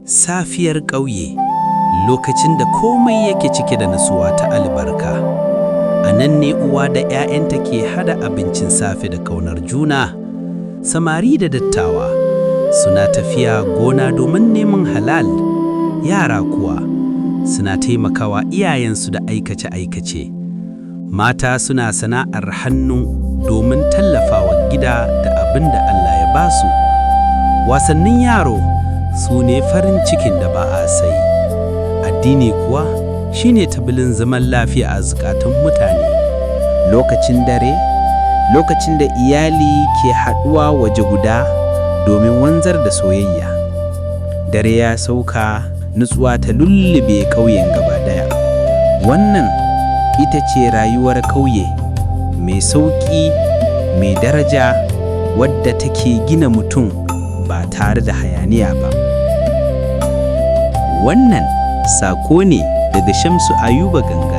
Safiyar ƙauye, lokacin da komai yake cike da nutsuwa ta albarka. A nan ne uwa da 'ya'yanta ke hada abincin safe da ƙaunar juna. Samari da dattawa suna tafiya gona domin neman halal. Yara kuwa suna taimakawa iyayensu da aikace-aikace. Mata suna sana'ar hannu domin tallafawa gida da abin da Allah ya basu. Wasannin yaro su ne farin cikin da ba a sayi. Addini kuwa shine tubalin zaman lafiya a zukatan mutane. Lokacin dare, lokacin da iyali ke haɗuwa waje guda domin wanzar da soyayya. Dare ya sauka, nutsuwa ta lullube ƙauyen gaba daya. Wannan ita ce rayuwar ƙauye mai sauƙi, mai daraja, wadda take gina mutum ba tare da hayaniya ba. Wannan sako ne daga Shamsu Ayuba Gangara.